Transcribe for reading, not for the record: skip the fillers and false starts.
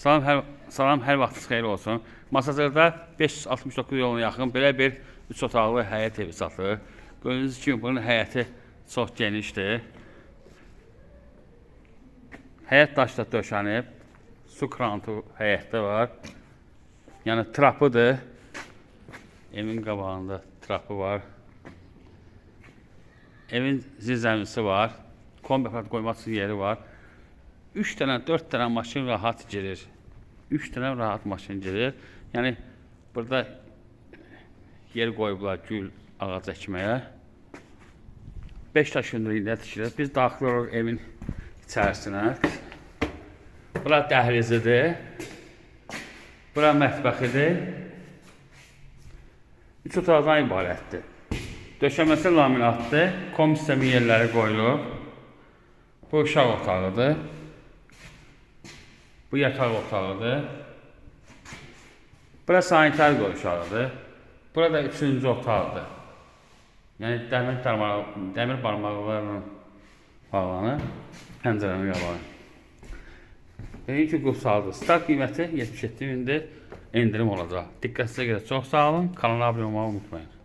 Salam, hər vaxtınız xeyir olsun. Masazırda 569 yoluna yaxın belə bir 3 otaqlı həyət evi satılır. Gördüyünüz kimi bunun həyəti çox genişdir. Həyət daşla döşənib. Su krantı həyətdə var. Yəni trapıdır. Evin qabağında trapı var. Evin zirzəmisi var. Kombi aparat qoymaq üçün yeri var. 3 dənə, 4 dənə maşın rahat girir. 3 dənə rahat maşın girir. Yəni burada yer qoyublar gül ağac əkməyə. 5 daş hündürlüyündə tikilir. Biz daxil oluruq evin içərisinə. Bura dəhlizidir. Bura mətbəxidir. 3 otaqdan ibarətdir. Döşəməsi laminatdır. Kom sistemi yerləri qoyulub. Bu uşaq otağıdır. Bu yataq otağıdır. Bura sanitar qovşağıdır. Burada üçüncü otaqdır. Yəni dəmir barmaqlarla bağlanır. Pəncərənin qabağı. Dediyim ki, qupsaldır. Start qiyməti 77 mindir. Endirim olacaq. Diqqətinizə görə çox sağ olun. Kanala abunə olmağı unutmayın.